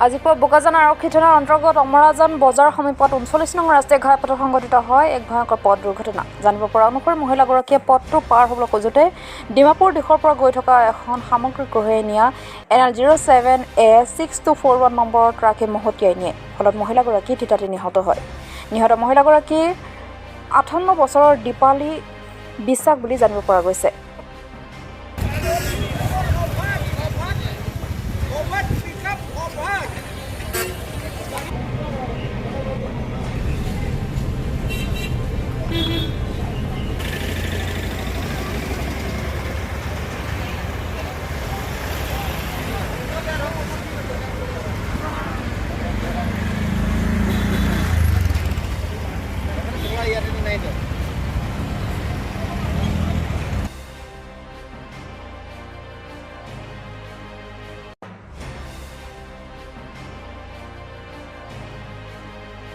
আজি পুৱা বোকাজান আৰক্ষী থানাৰ অন্তৰ্গত অমৰাজান বজাৰ সমীপত ৩৯ নং ৰাষ্ট্ৰীয় ঘাইপথত সংঘটিত হয় এক ভয়ংকৰ পথ দুৰ্ঘটনা। জানিব পৰা অনুসৰি মহিলাগৰাকীয়ে পথটো পাৰ হ'বলৈ খোজোঁতে ডিমাপুৰ দিশৰ পৰা গৈ থকা এখন সামগ্ৰী কঢ়িয়াই নিয়া NL 07 A 6241 নম্বৰৰ ট্ৰাকে মহতিয়াই নিয়ে। ফলত মহিলাগৰাকী থিতাতে নিহত হয়। নিহত মহিলাগৰাকী ৫৮ বছৰৰ দীপালী বিশ্বাস বুলি জানিব পৰা গৈছে। Over, pick up, over. ইয়াতে নাই।